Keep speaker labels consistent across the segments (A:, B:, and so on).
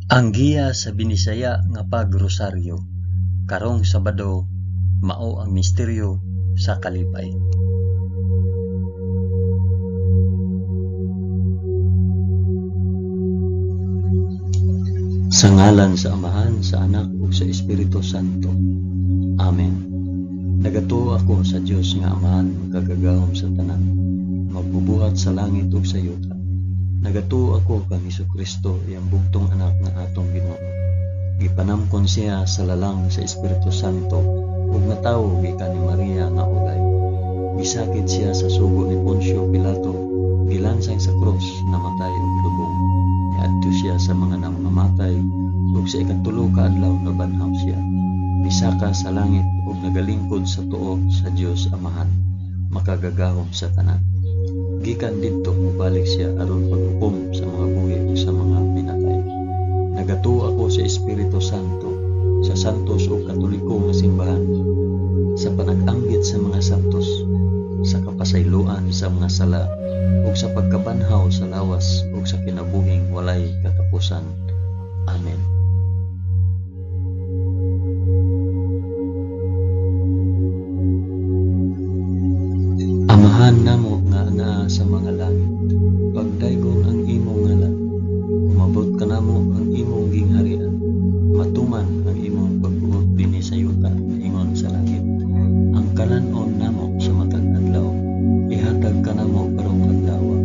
A: Ang giya sa Binisaya nga pagrosaryo karong Sabado mao ang misteryo sa kalipay. Sa ngalan sa Amahan, sa Anak ug sa Espiritu Santo. Amen. Nagatuo ako sa Dios nga Amahan makagagahom sa tanan, magbubuhat sa langit ug sa yuta. Nagatuo ako kang Hesukristo, iyang bugtong anak nga atong Ginoo. Gipanamkon siya sa lalang sa Espiritu Santo ug natawo gikan ni Maria nga ulay. Gisakit siya sa sugo ni Poncio Pilato, gilansang sa krus, namatay ug gilubong. Niadto siya sa mga nangamatay ug sa ikatulo ka adlaw nabanhaw siya. Misaka sa langit ug nagalingkod sa tuo sa Dios Amahan, makagagahom sa tanan. Gikan didto mobalik siya aron paghukom sa mga buhi ug sa mga pinatay. Nagatuo ako sa Espiritu Santo, sa santos ug katoliko nga simbahan, sa panag-ambit sa mga santos, sa kapasayloan sa mga sala, ug sa pagkabanhaw sa lawas ug sa kinabuhing walay katapusan. Amen. Amahan namo nga anaa sa mga langit, pagdaygon ang imong ngalan, umabot kanamo ang imong gingharian, matuman ang imong pagbuot dinhi sa yuta ingon sa langit. Ang kalan-on namo sa matag adlaw, ihatag kanamo karong adlawa,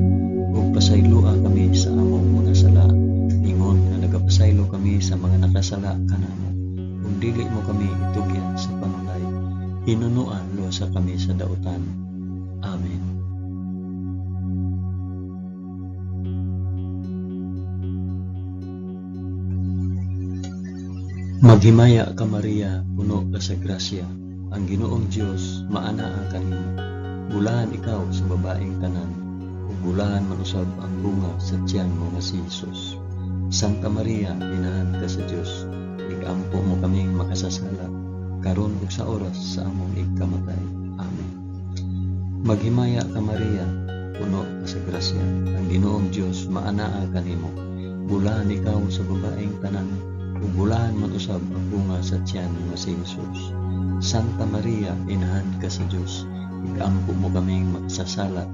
A: ug pasayloa kami sa among mga sala, ingon nga nagapasaylo kami sa mga nakasala kanamo, ug dili mo kami itugyan sa panulay, hinunoa luwasa kami sa dautan. Amen. Maghimaya ka Maria, puno ka sa grasya, ang Ginoong Dios maanaa kanimo. Bulahan ikaw sa babaeng tanan, ug bulahan man usab ang bunga sa tiyan mo nga si Jesus. Santa Maria, inahan ka sa Dios, igampo mo kaming makasasala, karon ug sa oras sa among igkamatay. Amen. Maghimaya ka Maria, puno ka sa grasya, ang Ginoong Dios maanaa kanimo. Bulahan ikaw sa babaeng tanan, ug bulahan man usab ang bunga sa tiyan nga si Jesus. Santa Maria, inahan ka sa Dios, igampo mo kaming makasasala,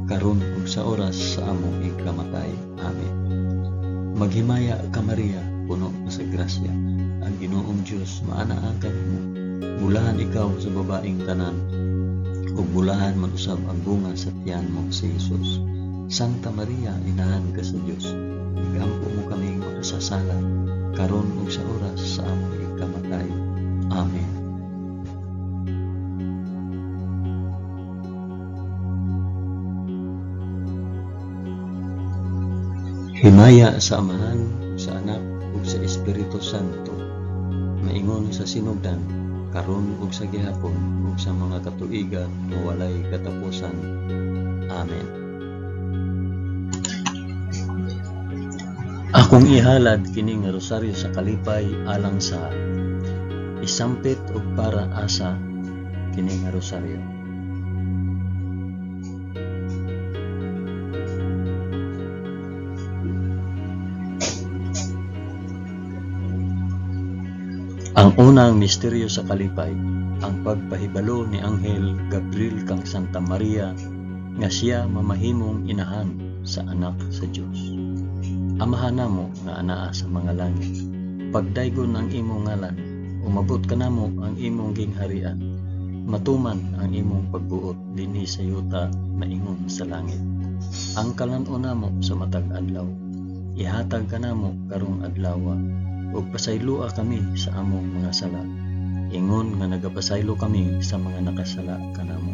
A: karon ug sa oras sa among igkamatay. Amen. Maghimaya ka Maria, puno ka sa grasya, ang Ginoong Dios maanaa kanimo. Bulahan ikaw sa babaeng tanan, ug bulahan man usab ang bunga sa tiyan mo si Jesus. Santa Maria, inahan ka sa Dios, igampo mo kaming makasasala, karon ug sa oras sa among igkamatay. Amen. Himaya sa Amahan, sa Anak, ug sa Espiritu Santo, maingon sa sinugdan, karon ug sa gihapon, ug sa mga katuigan nga walay katapusan. Amen. Akong ihalad kini nga rosaryo sa kalipay alang sa isampit og para asa kini nga rosaryo. Ang unang misteryo sa kalipay, ang pagpahibalo ni Anghel Gabriel kang Santa Maria nga siya mamahimong inahan sa anak sa Dios. Amahan namo nga anaa sa mga langit, pagdaygon ang imong ngalan, umabot kanamo ang imong gingharian, matuman ang imong pagbuot dinhi sa yuta maingon sa langit. Ang kalan-on namo sa matag adlaw, ihatag kanamo karong adlawa, ug pasayloa kami sa among mga sala, ingon nga nagapasaylo kami sa mga nakasala kanamo.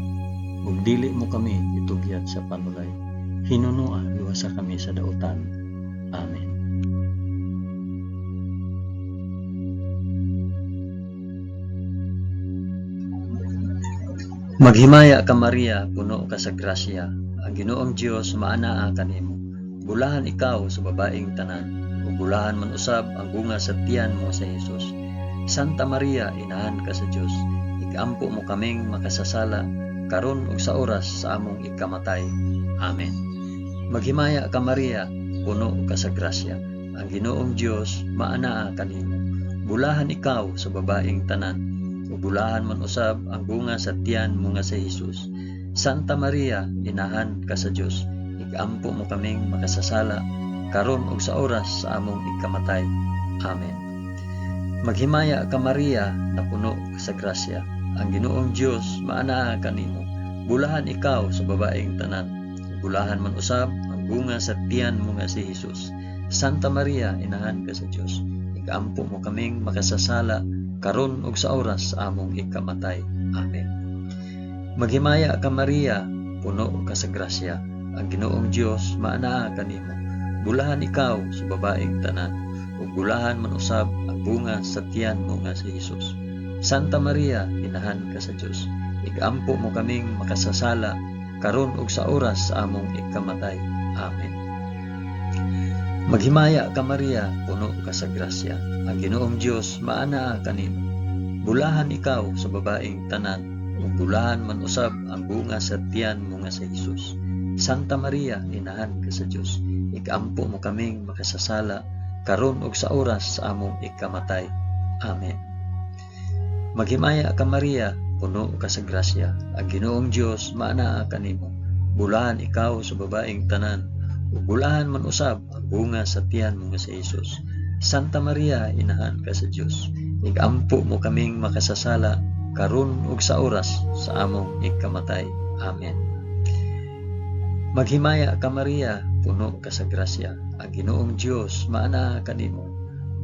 A: Ug dili mo kami itugyan sa panulay, hinunoa luwasa kami sa dautan. Amen. Maghimaya ka Maria, puno ka sa grasya, ang Ginoong Dios maanaa kanimo. Bulahan ikaw sa babaeng tanan, ug bulahan man usab ang bunga sa tiyan mo sa Jesus. Santa Maria, inahan ka sa Dios, igampo mo kaming makasasala, karon ug sa oras sa among ikamatay. Amen. Maghimaya ka Maria, puno ka sa grasya, Ang Ginoong Dios maanaa kanimo. Bulahan ikaw sa babaeng tanan, ug bulahan man usab ang bunga sa tiyan mo nga si Hesus. Santa Maria, inahan ka sa Dios, igampo mo kaming makasasala karon ug sa oras sa among ikamatay. Amen. Maghimaya ka Maria, napuno ka sa grasya. Ang Ginoong Dios maanaa kanimo. Bulahan ikaw sa babaeng tanan, bulahan man usab ang bunga sa tiyan mo nga si Hesus. Santa Maria, inahan ka sa Dios, igampo mo kaming makasasala karon ug sa oras sa among ikamatay. Amen. Maghimaya ka Maria, puno ka sa grasya. Ang Ginoong Dios maanaa kanimo. Bulahan ikaw sa babaeng tanan, ug bulahan man usab ang bunga sa tiyan mo nga si Hesus. Santa Maria, inahan ka sa Dios, igampo mo kaming makasasala karon ug sa oras sa among ikamatay. Amen. Maghimaya ka Maria, puno ka sa grasya. Ang Ginoong Dios maanaa kanimo. Bulahan ikaw sa babaeng tanan, ug bulahan man usab ang bunga sa tiyan mo nga si Hesus. Santa Maria, inahan ka sa Dios, ikampo mo kaming makasasala karon ug sa oras sa among ikamatay. Amen. Maghimaya ka Maria, puno ka sa grasya. Ang Ginoong Dios maanaa kanimo. Bulahan ikaw sa babaeng tanan, ug bulahan man usab ang bunga sa tiyan mo nga si Hesus. Santa Maria, inahan ka sa Dios, igampo mo kaming makasasala karon ug sa oras sa among ikamatay. Amen. Maghimaya ka Maria, puno ka sa grasya. Ang Ginoong Dios maanaa kanimo.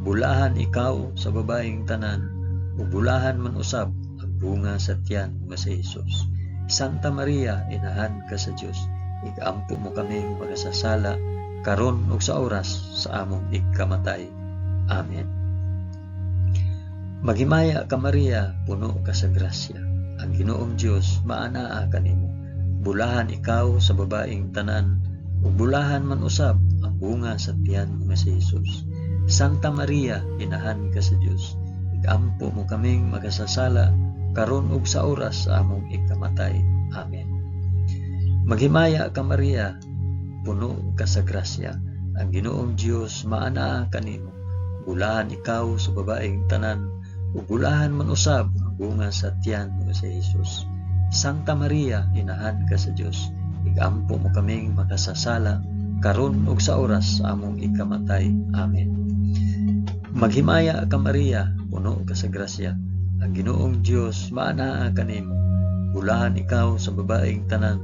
A: Bulahan ikaw sa babaeng tanan, ug bulahan man usab ang bunga sa tiyan mo nga si Hesus. Santa Maria, inahan ka sa Dios, igampo mo kaming makasasala karon ug sa oras sa among ikamatay. Amen. Maghimaya ka Maria, puno ka sa grasya. Ang Ginoong Dios maanaa kanimo. Bulahan ikaw sa babaeng tanan, ug bulahan man usab ang bunga sa tiyan mo nga si Hesus. Santa Maria, inahan ka sa Dios, igampo mo kaming makasasala karon ug sa oras sa among ikamatay. Amen. Maghimaya ka Maria, puno ka sa grasya. Ang Ginoong Dios maanaa kanimo. Bulahan ikaw sa babaeng tanan, ug bulahan man usab ang bunga sa tiyan mo nga si Hesus. Santa Maria, inahan ka sa Dios, igampo mo kaming makasasala karon ug sa oras sa among ikamatay. Amen. Maghimaya ka Maria, puno ka sa grasya. Ang Ginoong Dios maanaa kanimo. Bulahan ikaw sa babaeng tanan,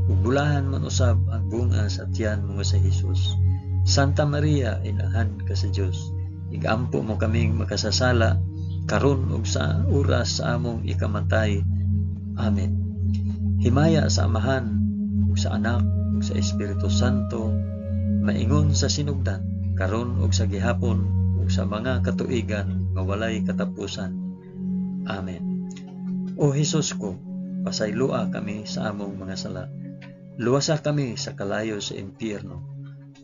A: ug bulahan man usab ang bunga sa tiyan mo nga si Hesus. Santa Maria, inahan ka sa Dios, igampo mo kaming makasasala karon ug sa oras sa among ikamatay. Amen. Himaya sa Amahan ug sa Anak ug sa Espiritu Santo, maingon sa sinugdan, karon ug sa gihapon ug sa mga katuigan nga walay katapusan. Amen. O Hesus ko, pasayloa kami sa among mga sala. Luwasa kami sa kalayo sa impyerno,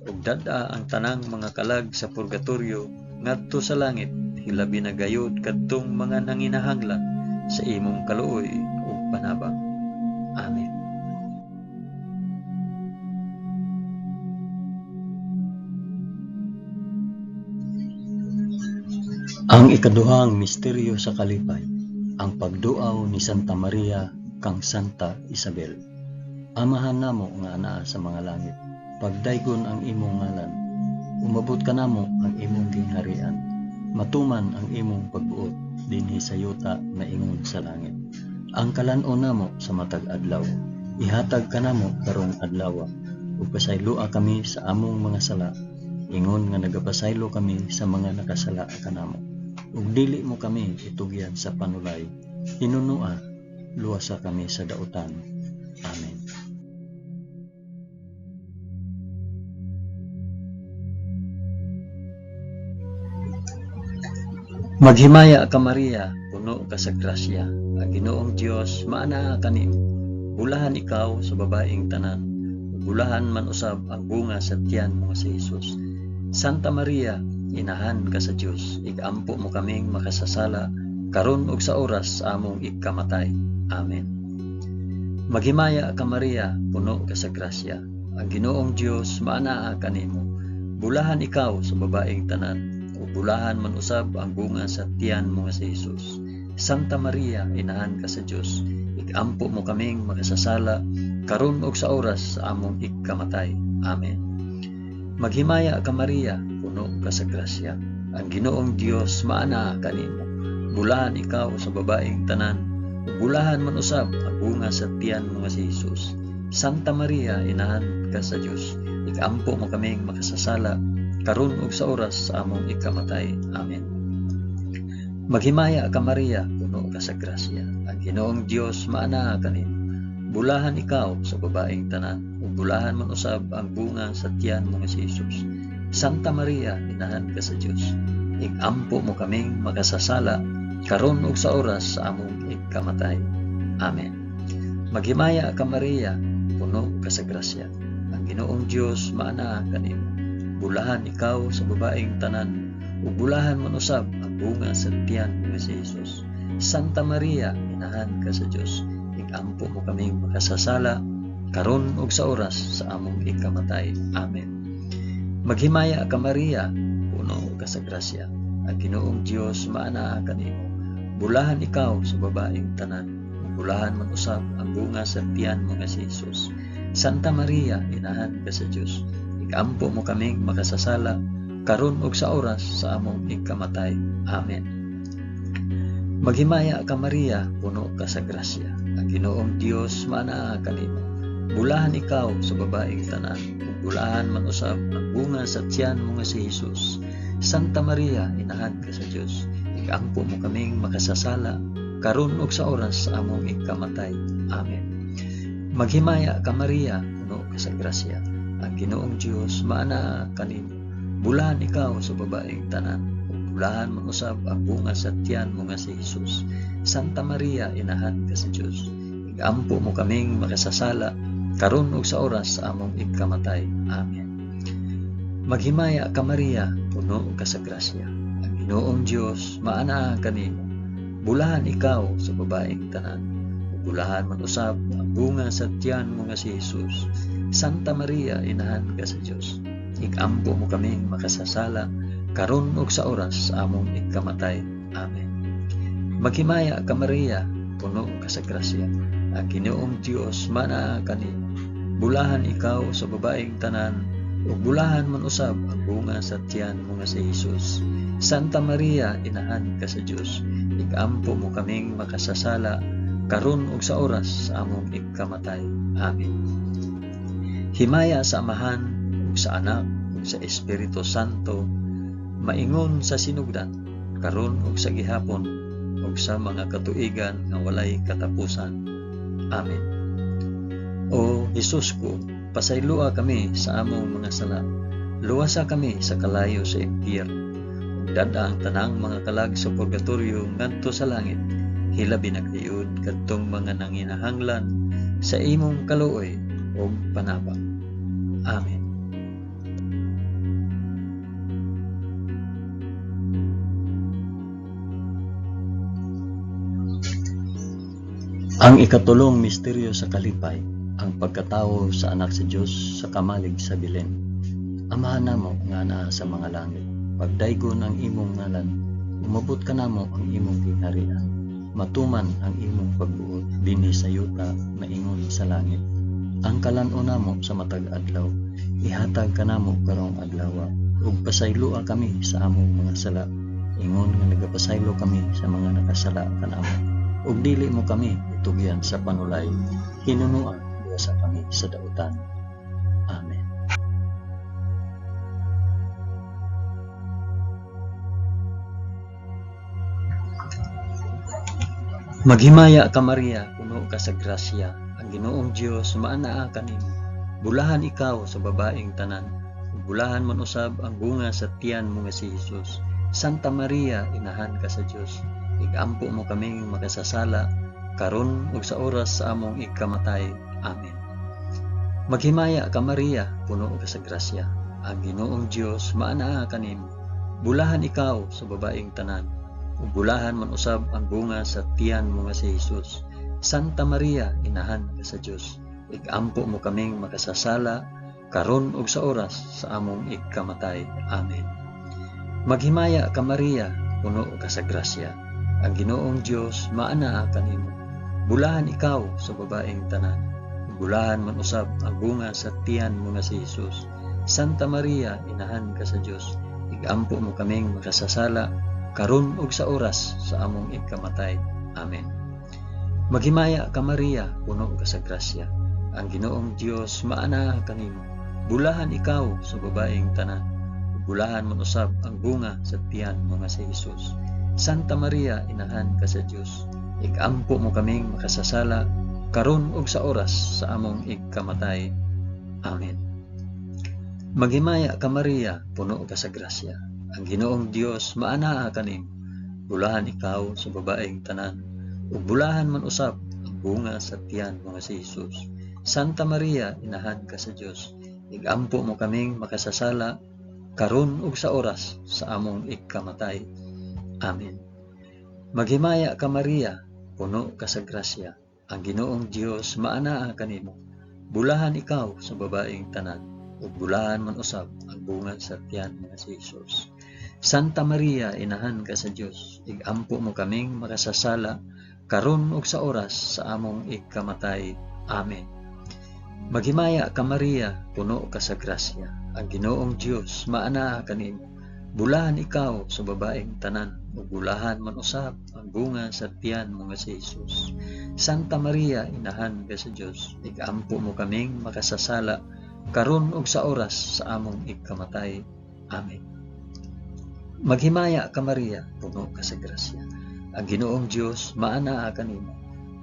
A: ug dad-a ang tanang mga kalag sa purgatorio ngadto sa langit, hilabi na gayud kadtong mga nanginahanglan sa imong kaluoy ug panabang. Amen. Ang ikaduhang misteryo sa kalipay, ang pagduaw ni Santa Maria kang Santa Isabel. Amahan namo nga anaa sa mga langit, pagdaygon ang imong ngalan. Umabot kanamo ang imong gingharian. Matuman ang imong pagbuot dinhi sa yuta maingon sa langit. Ang kalan-on namo sa matag adlaw, ihatag kanamo karong adlaw, ug pasayloa kami sa among mga sala, ingon nga nagapasaylo kami sa mga nakasala kanamo. Ug dili mo kami itugyan sa panulay, hinunua, luwasa kami sa dautan. Amen. Maghimaya ka Maria, puno ka sa grasya. Ang Ginoong Dios maanaa kanimo. Bulahan ikaw sa babaeng tanan, ug bulahan man usab ang bunga sa tiyan mo nga si Hesus. Santa Maria, inahan ka sa Dios, igampo mo kaming makasasala karon ug sa oras sa among ikamatay. Amen. Maghimaya ka Maria, puno ka sa grasya. Ang Ginoong Dios maanaa kanimo. Bulahan ikaw sa babaeng tanan, ug bulahan man usab ang bunga sa tiyan mo nga si Hesus. Santa Maria, inahan ka sa Dios, ikampo mo kaming makasasala karon ug sa oras sa among ikamatay. Amen. Maghimaya ka Maria, puno ka sa grasya. Ang Ginoong Dios maanaa kanimo. Bulahan ikaw sa babaeng tanan, ug bulahan man usab ang bunga sa tiyan mo nga si Hesus. Santa Maria, inahan ka sa Dios, ikampo mo kaming makasasala karon ug sa oras sa among ikamatay. Amen. Maghimaya ka Maria, puno ka sa grasya. Ang Ginoong Dios maanaa kanimo. Bulahan ikaw sa babaeng tanan, ug bulahan man usab ang bunga sa tiyan mo nga si Hesus. Santa Maria, inahan ka sa Dios, ikampo mo kaming makasasala karon ug sa oras sa among ikamatay. Amen. Maghimaya ka Maria, puno ka sa grasya. Ang Ginoong Dios maanaa kanimo. Bulahan ikaw sa babaeng tanan, ug bulahan man usab ang bunga sa tiyan mo nga si Hesus. Santa Maria, inahan ka sa Dios, ikampo mo kaming makasasala karon ug sa oras sa among ikamatay. Amen. Maghimaya ka Maria, puno ka sa grasya. Ang Ginoong Dios maanaa kanimo. Bulahan ikaw sa babaeng tanan, ug bulahan man usab ang bunga sa tiyan mo nga si Hesus. Santa Maria, inahan ka sa Dios, ikampo mo kaming makasasala karon ug sa oras sa among ikamatay. Amen. Maghimaya ka Maria, puno ka sa grasya. Ang Ginoong Dios maanaa kanimo. Bulahan ikaw sa babaeng tanan, ug bulahan man usab ang bunga sa tiyan mo nga si Hesus. Santa Maria, inahan ka sa Dios, ikampo mo kaming makasasala karon ug sa oras sa among ikamatay. Amen. Maghimaya ka Maria, puno ka sa grasya. Ang Ginoong Dios maanaa kanimo. Bulahan ikaw sa babaeng tanan, ug bulahan man usab ang bunga sa tiyan mo nga si Hesus. Santa Maria, inahan ka sa Dios, ikampo mo kaming makasasala karon ug sa oras sa among ikamatay. Amen. Maghimaya ka Maria, puno ka sa grasya. Ang Ginoong Dios maanaa kanimo. Bulahan ikaw sa babaeng tanan, ug bulahan man usab ang bunga sa tiyan mo nga si Hesus. Santa Maria, inahan ka sa Dios, ikampo mo kaming makasasala karon ug sa oras sa among ikamatay. Amen. Maghimaya ka Maria, puno ka sa grasya. Ang Ginoong Dios maanaa kanimo. Bulahan ikaw sa babaeng tanan, ug bulahan man usab ang bunga sa tiyan mo nga si Hesus. Santa Maria, inahan ka sa Dios, ikampo mo kaming makasasala karon ug sa oras sa among ikamatay. Amen. Himaya sa Amahan ug sa Anak ug sa Espiritu Santo, maingon sa sinugdan, karon ug sa gihapon ug sa mga katuigan nga walay katapusan. Amen. O Hesus ko, pasayloa kami sa among mga sala. Luwasa kami sa kalayo sa impyerno. Ug dad-a ang tanang mga kalag sa purgatorio ngadto sa langit. Hilabi na gayud kadtong mga nanginahanglan sa imong kaluoy ug panabang. Amen. Ang ikatulong misteryo sa kalipay, ang pagkatawo sa anak sa Dios sa kamalig sa Belen. Amahan namo nga naa sa mga langit, pagdaygon ang imong ngalan, umabot kanamo ang imong gingharian, matuman ang imong pagbuot dinhi sa yuta maingon sa langit. Ang kalan-on namo sa matag adlaw, ihatag kanamo karong adlawa, ug pasayloa kami sa among mga sala, ingon nga nagapasaylo kami sa mga nakasala kanamo. Ug dili mo kami itugyan sa panulay, hinunoa luwasa kami sa dautan. Amen. Maghimaya ka Maria, puno ka sa grasya, ang Ginoong Dios maanaa kanimo. Bulahan ikaw sa babaeng tanan, ug bulahan man usab ang bunga sa tiyan mo nga si Hesus. Santa Maria, inahan ka sa Dios, ikampo mo kaming makasasala karon ug sa oras sa among ikamatay. Amen. Maghimaya ka Maria, puno ka sa grasya, ang Ginoong Dios maanaa kanimo. Bulahan ikaw sa babaeng tanan, ug bulahan man usab ang bunga sa tiyan mo nga si Hesus. Santa Maria, inahan ka sa Dios, ikampo mo kaming makasasala karon ug sa oras sa among ikamatay. Amen. Maghimaya ka Maria, puno ka sa grasya. Ang Ginoong Dios maanaa kanimo. Bulahan ikaw sa babaeng tanan. Bulahan man usab ang bunga sa tiyan mo nga si Jesus. Santa Maria, inahan ka sa Dios. Igampo mo kaming makasasala karon ug sa oras sa among ikamatay. Amen. Maghimaya ka Maria, puno ka sa grasya. Ang Ginoong Dios maanaa kanimo. Bulahan ikaw sa babaeng tanan. Bulahan man usab ang bunga sa tiyan mo nga si Jesus. Santa Maria, inahan ka sa Dios. Igampo mo kaming makasasala karon ug sa oras sa among ikamatay. Amen. Maghimaya ka Maria, puno ka sa grasya. Ang Ginoong Dios maanaa kanimo. Bulahan ikaw sa babaeng tanan, ug bulahan man usab ang bunga sa tiyan mo nga si Jesus. Santa Maria, inahan ka sa Dios. Igampo mo kaming makasasala karon ug sa oras sa among ikamatay. Amen. Maghimaya ka Maria, puno ka sa grasya. Ang Ginoong Dios maanaa kanimo. Bulahan ikaw sa babaeng tanan, ug bulahan man usab ang bunga sa tiyan mo nga si Jesus. Santa Maria, inahan ka sa Dios. Igampo mo kaming makasasala karon ug sa oras sa among ikamatay. Amen. Maghimaya ka Maria, puno ka sa grasya. Ang Ginoong Dios maanaa kanimo. Bulahan ikaw sa babaeng tanan, ug bulahan man usab ang bunga sa tiyan mo nga si Jesus. Santa Maria, inahan ka sa Dios. Igampo mo kaming makasasala karon ug sa oras sa among ikamatay. Amen. Maghimaya ka Maria, puno ka sa grasya. Ang Ginoong Dios maanaa kanimo.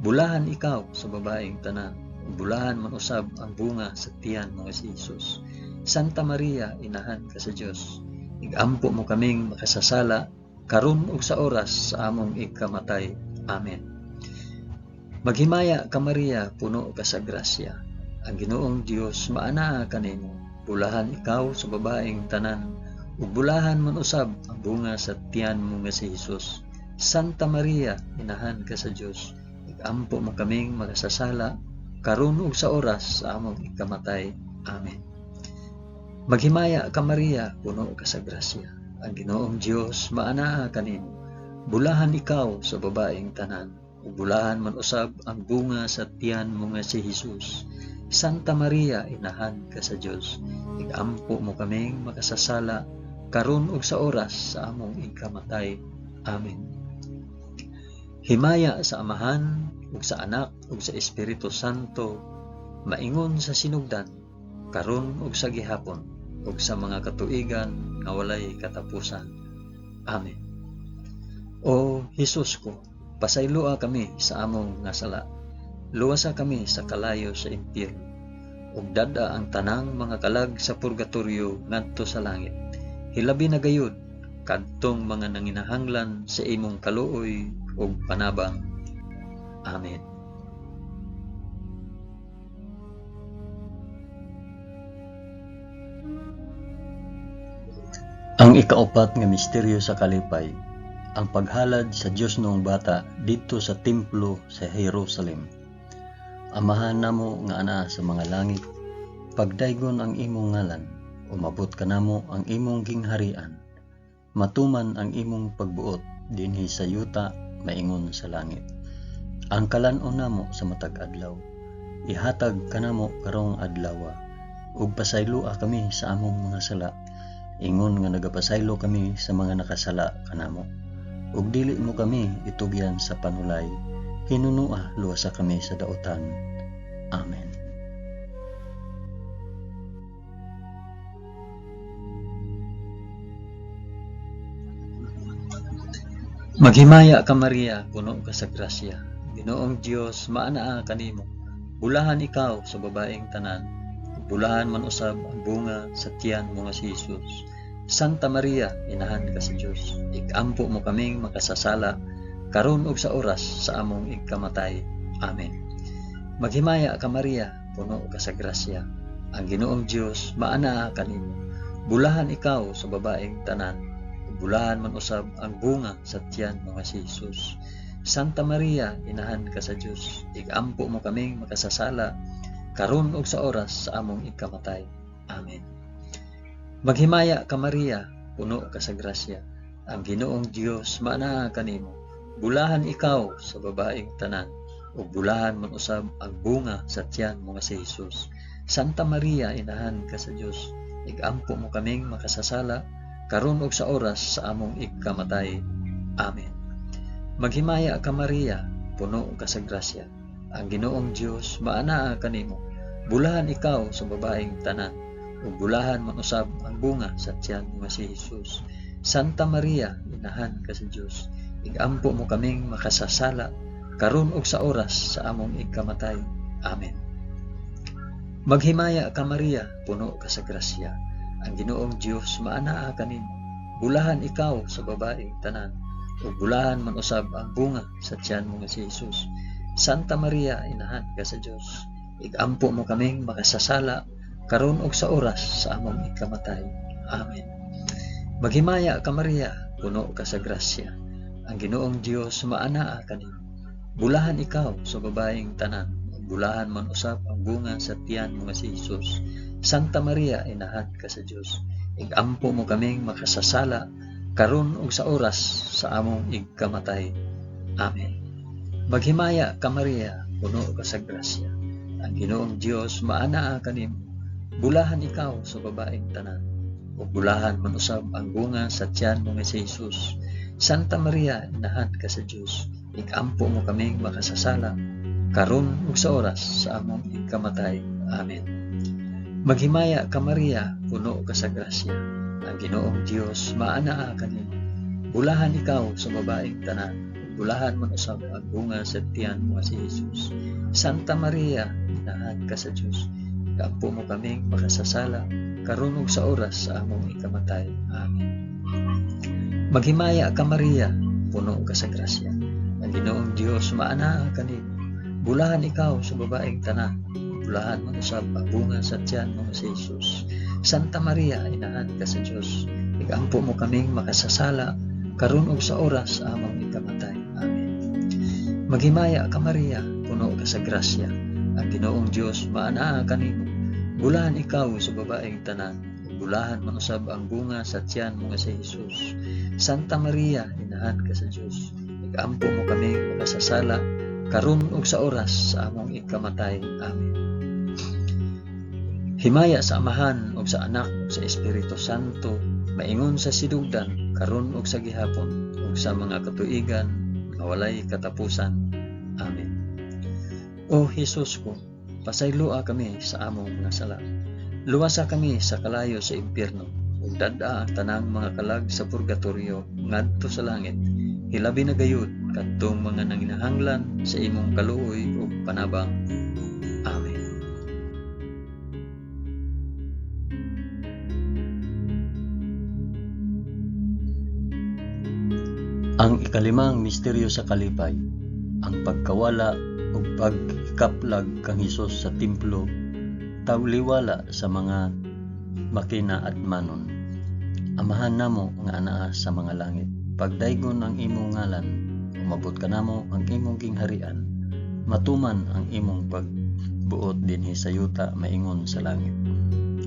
A: Bulahan ikaw sa babaeng tanan, ug bulahan man usab ang bunga sa tiyan mo nga si Jesus. Santa Maria, inahan ka sa Dios. Igampo mo kaming makasasala karon ug sa oras sa among ikamatay. Amen. Maghimaya ka Maria, puno ka sa grasya. Ang Ginoong Dios maanaa kanimo. Bulahan ikaw sa babaeng tanan, ug bulahan man usab ang bunga sa tiyan mo nga si Jesus. Santa Maria, inahan ka sa Dios. Igampo mo kaming makasasala karon ug sa oras sa among ikamatay. Amen. Maghimaya ka Maria, puno ka sa grasya. Ang Ginoong Dios maanaa kanimo. Bulahan ikaw sa babaeng tanan, ug bulahan man usab ang bunga sa tiyan mo nga si Jesus. Santa Maria, inahan ka sa Dios. Igampo mo kaming makasasala karon ug sa oras sa among ikamatay. Amen. Himaya sa Amahan ug sa Anak ug sa Espiritu Santo, maingon sa sinugdan, karon ug sa gihapon, ug sa mga katuigan nga walay katapusan. Amen. O Hesus ko, pasayloa kami sa among nga sala. Luwasa kami sa kalayo sa impyerno, ug dad-a ang tanang mga kalag sa purgatorio ngadto sa langit. Hilabi na gayud kadtong mga nanginahanglan sa imong kaluoy ug panabang. Amen. Ang ikaupat nga misteryo sa kalipay, ang paghalad sa Dios noong bata didto sa templo sa Jerusalem. Amahan namo nga anaa sa mga langit, pagdaygon ang imong ngalan, umabot kanamo ang imong gingharian. Matuman ang imong pagbuot dinhi sa yuta maingon sa langit. Ang kalan-on namo sa matag adlaw, ihatag kanamo karong adlawa, ug pasayloa kami sa among mga sala, ingon nga nagapasaylo kami sa mga nakasala kanamo. Ug dili mo kami itugyan sa panulay, hinunua luwasa kami sa dautan. Amen. Maghimaya ka Maria, puno ka sa grasya. Ginoong Dios maanaa kanimo. Bulahan ikaw sa babaeng tanan, bulahan man usab ang bunga sa tiyan mo nga si Jesus. Santa Maria, inahan ka sa Dios. Ikampo mo kaming makasasala karon ug sa oras sa among ikamatay. Amen. Maghimaya ka Maria, puno ka sa grasya. Ang Ginoong Dios maanaa kanimo. Bulahan ikaw sa babaeng tanan, bulahan man usab ang bunga sa tiyan mo nga si Jesus. Santa Maria, inahan ka sa Dios. Igampo mo kaming makasasala karon ug sa oras sa among ikamatay. Amen. Maghimaya ka Maria, puno ka sa grasya. Ang Ginoong Dios maanaa kanimo. Bulahan ikaw sa babaeng tanan, ug bulahan man usab ang bunga sa tiyan mo nga si Hesus. Santa Maria, inahan ka sa Dios, igampo mo kaming makasasala karon ug sa oras sa among ikamatay. Amen. Maghimaya ka Maria, puno ka sa grasya. Ang Ginoong Dios maanaa kanimo. Bulahan ikaw sa babaeng tanan, ug bulahan man usab ang bunga sa tiyan mo nga si Hesus. Santa Maria, inahan ka sa Dios, igampo mo kaming makasasala karon ug sa oras sa among ikamatay. Amen. Maghimaya ka Maria, puno ka sa grasya. Ang Ginoong Dios maanaa kanimo. Bulahan ikaw sa babaeng tanan, ug bulahan man usab ang bunga sa tiyan mo nga si Hesus. Santa Maria, inahan ka sa Dios, igampo mo kaming makasasala karon ug sa oras sa among ikamatay. Amen. Maghimaya ka Maria, puno ka sa grasya. Ang Ginoong Dios maanaa kanimo. Bulahan ikaw sa babaeng tanan, ug bulahan man usab ang bunga sa tiyan mo nga si Hesus. Santa Maria, inahan ka sa Dios, igampo mo kaming makasasala karon ug sa oras sa among ikamatay. Amen. Maghimaya ka Maria, puno ka sa grasya. Ang Ginoong Dios maanaa kanimo. Bulahan ikaw sa babaeng tanan, ug bulahan man usab ang bunga sa tiyan mo nga si Hesus. Santa Maria, inahan ka sa Dios, igampo mo kaming makasasala karon ug sa oras sa among ikamatay. Amen. Maghimaya ka Maria, puno ka sa grasya. Ang Ginoong Dios maanaa kanimo. Bulahan ikaw sa babaeng tanan, ug bulahan man usab ang bunga sa tiyan mo nga si Hesus. Santa Maria, inahan ka sa Dios, igampo mo kaming makasasala karon ug sa oras sa among ikamatay. Amen. Maghimaya ka Maria, puno ka sa grasya. Ang Ginoong Dios maanaa kanimo. Bulahan ikaw sa babaeng tanan, ug bulahan man usab ang bunga sa tiyan mo nga si Hesus. Santa Maria, inahan ka sa Dios, igampo mo kaming makasasala karon ug sa oras sa among ikamatay. Amen. Maghimaya ka Maria, puno ka sa grasya. Ang Ginoong Dios maanaa kanimo. Bulahan ikaw sa babaeng tanan, ug bulahan man usab ang bunga sa tiyan mo nga si Hesus. Santa Maria, inahan ka sa Dios, igampo mo kaming makasasala karon ug sa oras sa among ikamatay. Amen. Himaya sa Amahan ug sa Anak ug sa Espiritu Santo, maingon sa sidugdan karon ug sa gihapon ug sa mga katuigan nga walay katapusan. Amen. O Hesus ko, pasayloa kami sa among mga sala. Luwasa kami sa kalayo sa impyerno ug dad-a ang tanang mga kalag sa purgatorio ngadto sa langit. Hilabi na gayud kadtong mga nanginahanglan sa imong kaluoy ug panabang. Amen. Ang ikalimang misteryo sa kalipay, ang pagkawala ug pagkaplag kang Hesus sa templo, tawliwala sa mga makinaadmanon. Amahan namo nga anaa sa mga langit, pagdaygon ang imong ngalan, umabot kanamo ang imong gingharian, matuman ang imong pagbuot dinhi sa yuta maingon sa langit.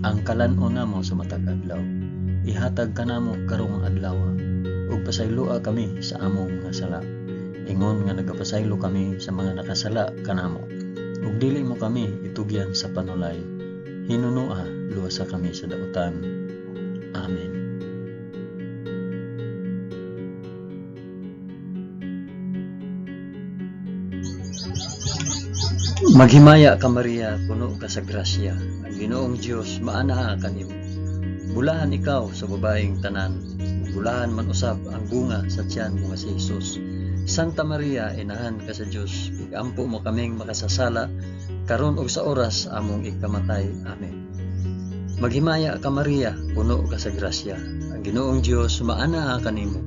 A: Ang kalan-on namo sa matag adlaw, ihatag kanamo karong adlaw, ug pasayloa kami sa among mga sala, ingon nga nagapasaylo kami sa mga nakasala kanamo. Ug dili mo kami itugyan sa panulay, hinunoa luwasa kami sa dautan. Amen. Maghimaya ka Maria, puno ka sa grasya. Ang Ginoong Dios maanaa kanimo. Bulahan ikaw sa babaeng tanan, bulahan man usab ang bunga sa tiyan mo nga si Hesus. Santa Maria, inahan ka sa Dios, igampo mo kaming makasasala karon ug sa oras among ikamatay. Amen. Maghimaya ka Maria, puno ka sa grasya. Ang Ginoong Dios maanaa kanimo.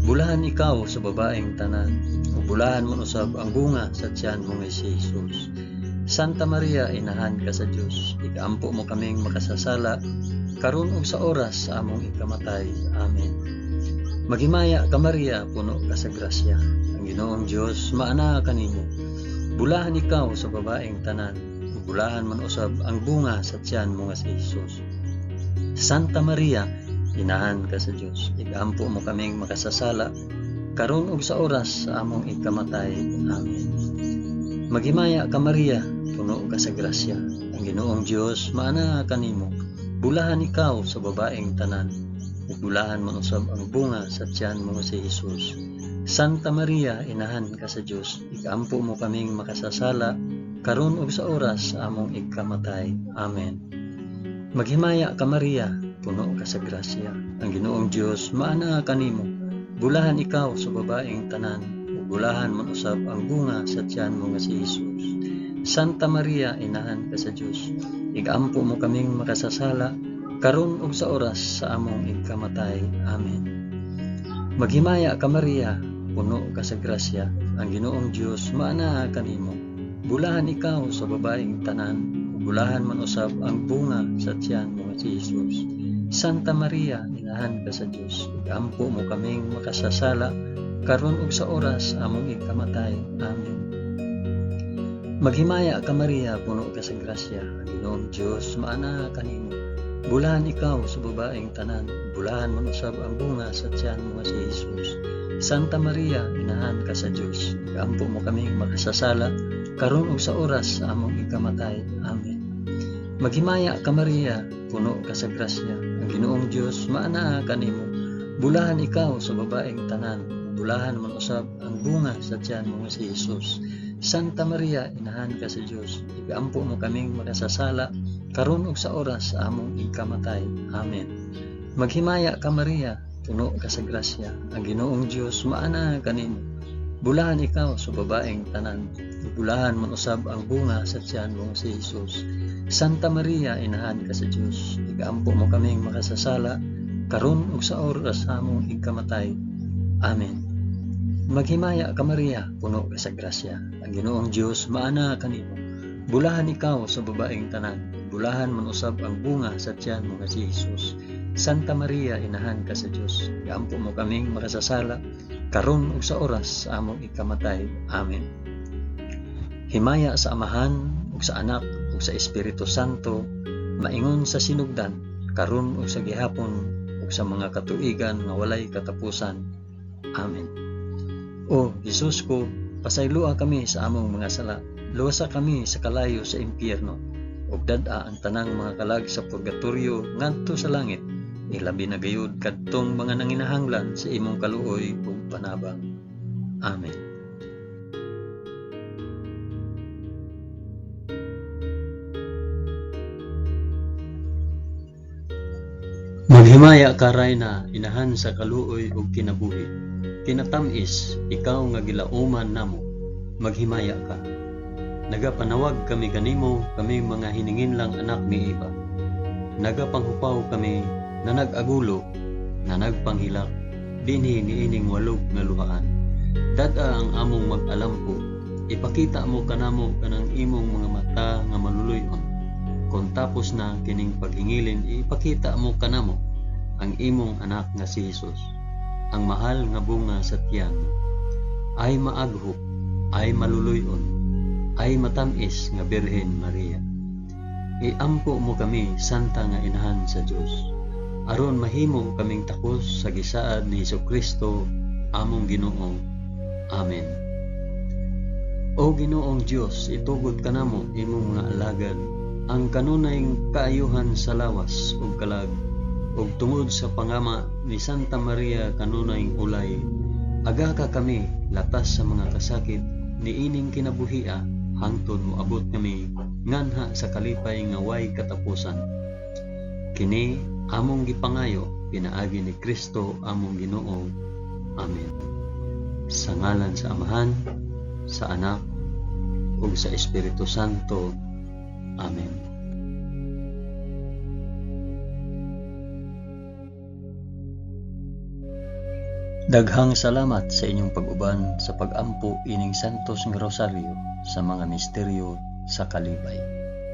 A: Bulahan ikaw sa babaeng tanan, ug bulahan man usab ang bunga sa tiyan mo nga si Hesus. Santa Maria, inahan ka sa Dios, igampo mo kaming makasasala karon ug sa oras sa among ikamatay. Amen. Maghimaya ka Maria, puno ka sa grasya. Ang Ginoong Dios maanaa kanimo. Bulahan ikaw sa babaeng tanan, ug ug bulahan man usab ang bunga sa tiyan mo nga si Hesus. Santa Maria, inahan ka sa Dios, igampo mo kaming makasasala karon ug sa oras sa among ikamatay. Amen. Maghimaya ka Maria, puno ka sa grasya. Ang Ginoong Dios maanaa kanimo. Bulahan ikaw sa babaeng tanan, ug bulahan man usab ang bunga sa tiyan mo nga si Hesus. Santa Maria, inahan ka sa Dios, igampo mo kaming makasasala karon ug sa oras sa among ikamatay. Amen. Maghimaya ka Maria, puno ka sa grasya. Ang Ginoong Dios maanaa kanimo. Bulahan ikaw sa babaeng tanan, ug bulahan man usab ang bunga sa tiyan mo nga si Hesus. Santa Maria, inahan ka sa Dios, igampo mo kaming makasasala karon ug sa oras sa among ikamatay. Amen. Maghimaya ka Maria, puno ka sa grasya. Ang Ginoong Dios maanaa kanimo. Bulahan ikaw sa babaeng tanan, ug bulahan man usab ang bunga sa tiyan mo nga si Hesus. Santa Maria, inahan ka sa Dios, igampo mo kaming makasasala karon ug sa oras among ikamatay. Amen. Maghimaya ka Maria, puno ka sa grasya. Ang Ginoong Dios maanaa kanimo. Bulahan ikaw sa babaeng tanan, bulahan man usab ang bunga sa tiyan mo nga si Hesus. Santa Maria, inahan ka sa Dios, igampo mo kaming makasasala karon ug sa oras sa among ikamatay. Amen. Maghimaya ka Maria, puno ka sa grasya. Ang Ginoong Dios maanaa kanimo. Bulahan ikaw sa babaeng tanan, bulahan man usab ang bunga sa tiyan mo nga si Hesus. Santa Maria, inahan ka sa Dios, igampo mo kaming makasasala karon ug sa oras sa among ikamatay. Amen. Maghimaya ka Maria, puno ka sa grasya. Ang Ginoong Dios maanaa kanimo. Bulahan ikaw sa babaeng tanan, bulahan man usab ang bunga sa tiyan mo si Hesus. Santa Maria, inahan ka sa Dios, igampo mo kaming makasasala karon ug sa oras sa among ikamatay. Amen. Maghimaya ka Maria, puno ka sa grasya. Ang Ginoong Dios maanaa kanimo. Bulahan ikaw sa babaeng tanan, bulahan man usab ang bunga sa tiyan mo nga si Hesus. Santa Maria, inahan ka sa Dios, igampo mo kaming makasasala karon ug sa oras sa among ikamatay. Amen. Himaya sa Amahan ug sa Anak ug sa Espiritu Santo, maingon sa sinugdan, karon ug sa gihapon ug sa mga katuigan nga walay katapusan. Amen. O Hesus ko, pasayloa kami sa among mga sala, luwasa kami sa kalayo sa impyerno, ug dad-a ang tanang mga kalag sa purgatorio ngadto sa langit, ilabi na gayud kadtong mga nanginahanglan sa imong kaluoy ug panabang. Amen. Maghimaya ka Rayna, inahan sa kaluoy ug kinabuhi. Kinatamis, ikaw nga gilauman namo, maghimaya ka. Nagapanawag kami kanimo, kami mga hininginlang anak ni Eva. Nagapanghupaw kami na nag-agulo, na nagpanghilak, dinhi niining walog nga luhaan. Dad-a ang among mag-alampo, ipakita mo kanamo kanang imong mga mata nga maluluy-on. Kung tapos na kining paghingilin, ipakita mo kanamo ang imong anak nga si Hesus, ang mahal nga bunga sa tiyan. Ay maaghop, ay maluluy-on, ay matamis nga Birhen Maria. Iampo mo kami, Santa nga Inahan sa Dios, aron mahimo kaming takos sa gisaad ni Hesukristo among Ginoo. Amen. O Ginoong Dios, itugot kanamo imong mga alagad ang kanunay kaayuhan sa lawas ug kalag, ug tungod sa pangama ni Santa Maria kanunay ulay, agaka kami latas sa mga kasakit niining kinabuhia hangtod moabot kami nganha sa kalipay nga way katapusan. Kini among gipangayo pinaagi ni Kristo among Ginoo. Amen. Sa ngalan sa Amahan, sa Anak, ug sa Espiritu Santo. Amen. Daghang salamat sa inyong pag-uban sa pag-ampo ining Santos nga Rosaryo sa mga misteryo sa kalipay.